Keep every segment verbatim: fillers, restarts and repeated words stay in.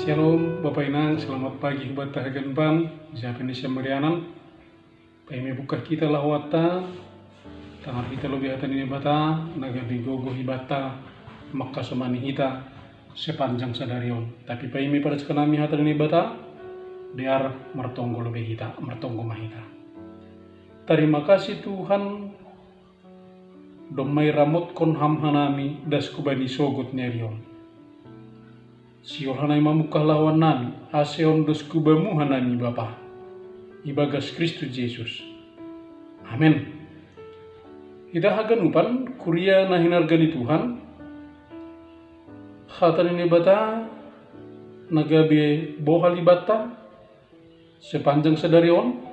Shalom, Bapa Inang, selamat pagi hubata haganupan, japa ni samarianan. Paime buka kita laho atta, tangar hita lobi hata ni Naibata, na gabe gogo hibata, mangkasomani hita, sepanjang sadari on. Tapi paime paraskanami hata ni Naibata, dear martonggo lobi hita, martonggo ma hita. Tarima kasih Tuhan, domma iramotkon ham hanami das hubani sogot ni ari on. Sihol hanami mamungkah lahoannami, ase ondos hubamu hanami Bapa, ibagas Kristus Jesus. Amen. Hita haganupan kuria na hinarga ni Tuhan, hata ni Naibata na gabe bohal ibata, sepanjang sadari on,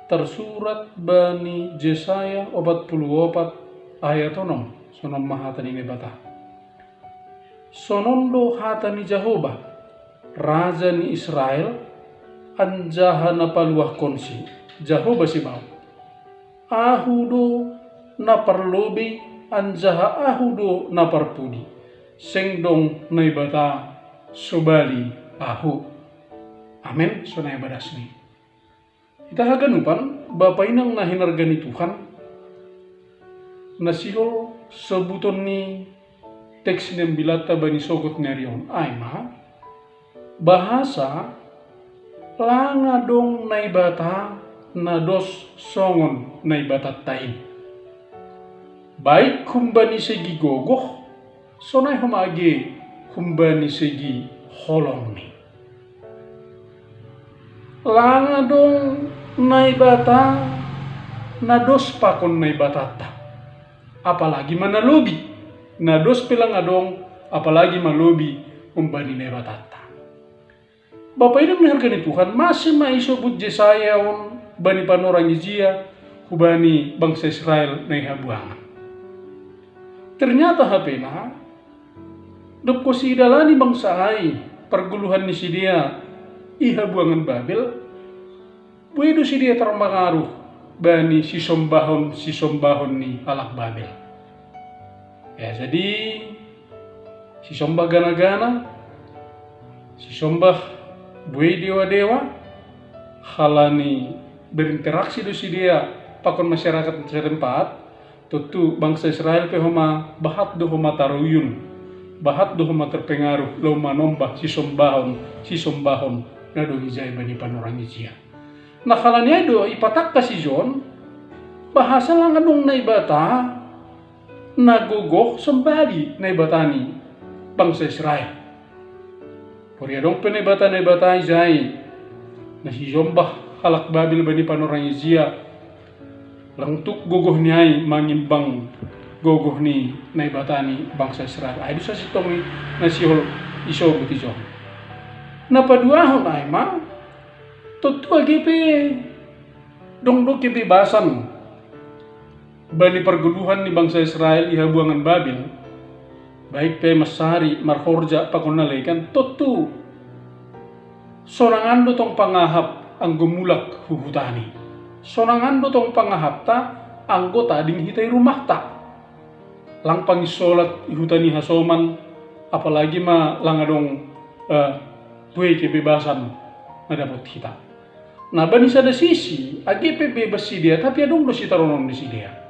tarsurat bani Jesaya opat puluh opat ayat onom, sonon ma hata ni Naibata. Sonon do hata ni Jahoba, Raja ni Israel, anjaha na paluahkonsi, Jahoba Sebaot. Ahu do na parlobei, anjaha Ahu do na parpudi. Seng dong Naibata sobali Ahu. Amen, sonai badasni. Hita haganupan, Bapa Inang na hinarga ni Tuhan, na sihol sobuton ni teks ni ambilatta bani sogot ni ari on, ai ma, bahasa langa dong Naibata na dos songon Naibatatta in. Baik humbani segi gogoh, sonai homa age humbani segi holongni. Langa dong Naibata na dos pakon Naibatatta, apalagi ma na lobi. Na dos pe langa dong, apalagi ma lobi humbani Naibatatta. Bapa Inang na hinarga ni Tuhan, mase ma isobut Jesaya on bani panorang ijia hubani bangsa Israel na i habuangan. Ternyata hape na, dob hos idalani bangsa ai pargoluhan ni sidea i habuangan Babel, buei do sidea tarmangaruh bani sisombahon-sisombahon ni halak Babel. Ya, jadi sisombah gana-gana, sisombah buei dewa-dewa, halani berinteraksi do sidea pakon masyarakat setempat, tontu bangsa Israel pe homa bahat do homa taruyun, bahat do homa terpengaruh laho manombah sisombahon, sisombahon na dong ijai bani panorang ijia. Na halani ai do ipatangkas ijon, bahasa langa dong Naibata na gogoh sombali Naibata ni bangsa Israel. Poria dong pe naibata-naibata ijai na sisombah halak Babel bani panorang ijia, lang tuk gogohni ai mangimbang gogoh ni Naibata ni bangsa Israel. Ai do sasintongni na sihol isobut ijon. Na paduahon ai ma, tontu age pe dong do kebebasan bani pargoluhan ni bangsa Israel i habuangan Babel, baik pe mansari marhorja pakon na legan, tontu sonang an do tong pangahap anggo mulak hu hutani. Sonang an do tong pangahapta anggo tading hita i rumahta. Lang panginsolat i huta ni hasoman, apalagi ma lang adong, eh, buei kebebasan na dapot hita. Na bani sada sisi, age pe bebas sidea, tapi adong do sitaronon ni sidea.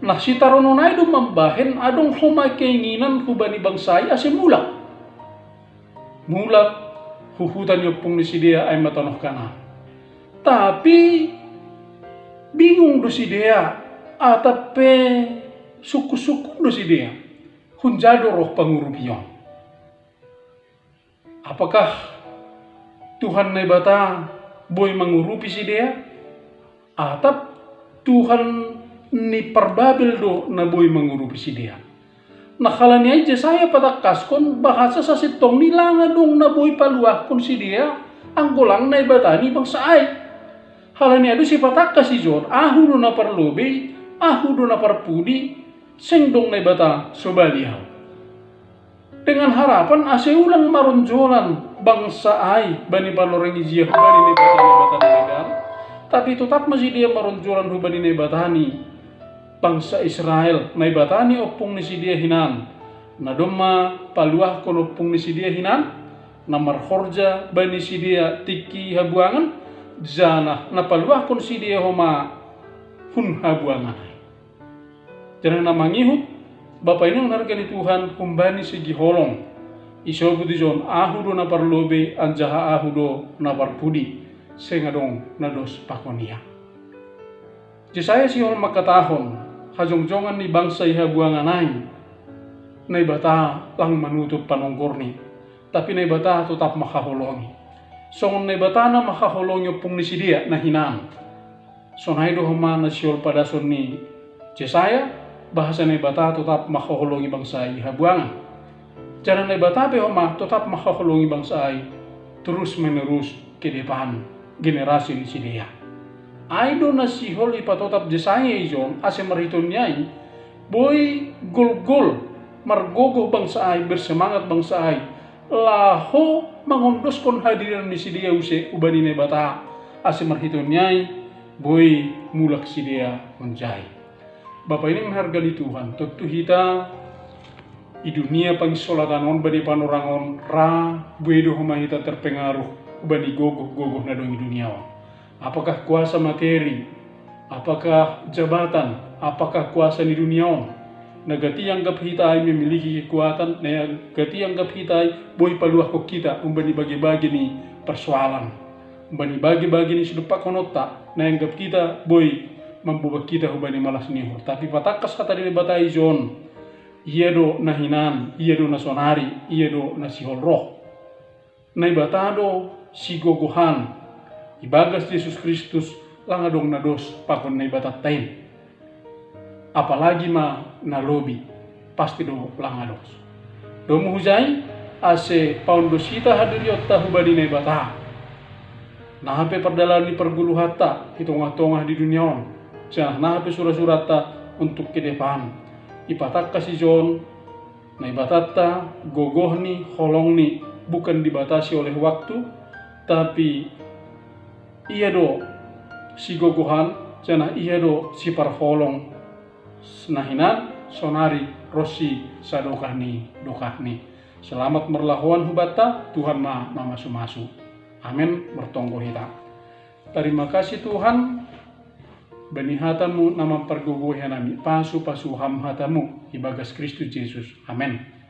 Na sitaronon ai do mambahen adong homa keinginan hubani bangsa ai ase mulak. Mulak hu huta ni ompung ni sidea, ai ma tanoh Kanaan. Tapi bingung do sidea, atap pe sungkun-sungkun do sidea, hunja do roh pangurupion. Apakah Tuhan Naibata boi mangurupi sidea? Atap Tuhan ni parbabel do na boi mangurupi sidea? Na halani ai Jesaya patangkaskon bahasa sasintongni lang adong na boi paluahkon sidea, anggo lang Naibata ni bangsa ai. Halani ai do sipatangkas ijon, Ahu do na parlobei, Ahu do na parpudi, seng dong Naibata sobali Ahu. Dengan harapan ase ulang maronjolan bangsa ai bani panorang ijia hubani naibata-naibata na legan, tapi totap ma sidea maronjolan hubani Naibata ni bangsa Israel, Naibata ni ompung ni sidea hinan, na domma paluahkon ompung ni sidea hinan, na marhorja bani sidea tingki habuangan, janah na paluahkon sidea homa hun habuangan ai. Janah na mangihut, Bapa inang na harga ni Tuhan, humbani segi holong isobut ijon, ahu do na parlobei anjaha ahu do na parpudi, seng adong na dos pakon ia. Jesaya sihol mangkatahon hajongjongan ni bangsa i habuangan ai, Naibata lang manutup panonggorni, tapi Naibata totap manghaholongi. Songon Naibata na manghaholongi ompung ni sidea na hinan. Sonai do homa na sihol padason ni Jesaya, bahasa Naibata totap manghaholongi bangsa i habuangan. Janah Naibata pe homa totap manghaholongi bangsa ai terus menerus ke depan generasi ni sidea. Ai do na sihol ipatotap Jesaya ijon ase marhiteon ni ai boi golgol margogoh bangsa ai, bersemangat bangsa ai, laho mangondoskon hadiran ni sidea use hubani Naibata, ase marhiteon ni ai boi mulak sidea manjai. Bapa inang na harga ni Tuhan, tontu hita i dunia panginsolatan on, bani panorang on ra, boi do homa hita terpengaruh hubani gogoh-gogoh na dong i dunia on. Apakah kuasa materi, apakah jabatan, apakah kuasa ni dunia on, na gati anggap hita ai memiliki kekuatan, na gati anggap hita ai boi paluahkon hita humbani bage-bage ni persoalan, humbani bage-bage ni sidompakhononta, na anggap hita boi mamboban hita hubani malas ni uhur. Tapi patangkas hata ni Naibata ijon, Ia do na hinan, Ia do na sonari, Ia do na sihol roh. Naibata do sigogohan, ibagas Jesus Kristus lang adong na dos pakon Naibatanta in. Apalagi ma na lobi, pasti do lang adong. Domu hujai, ase paondos hita hadirionta hubani Naibata. Naha pe pardalanan ni pargoluhanta i tongah-tongah ni dunia on, janah naha pe sura-suranta untuk ke depan, ipatangkas ijon Naibatanta, gogohni, holongni, bukan dibatasi oleh waktu, tapi Ia do sigogohan, janah Ia do siparholong, na hinan, sonari, ronsi sadokah ni dokahni. Selamat marlahoan hubanta, Tuhan ma mamasu-masu. Amen. Martonggo hita. Tarima kasih Tuhan, bani hata-Mu na mampargogohi hanami, pasu-pasu Ham hata-Mu ibagas Kristus Jesus. Amen.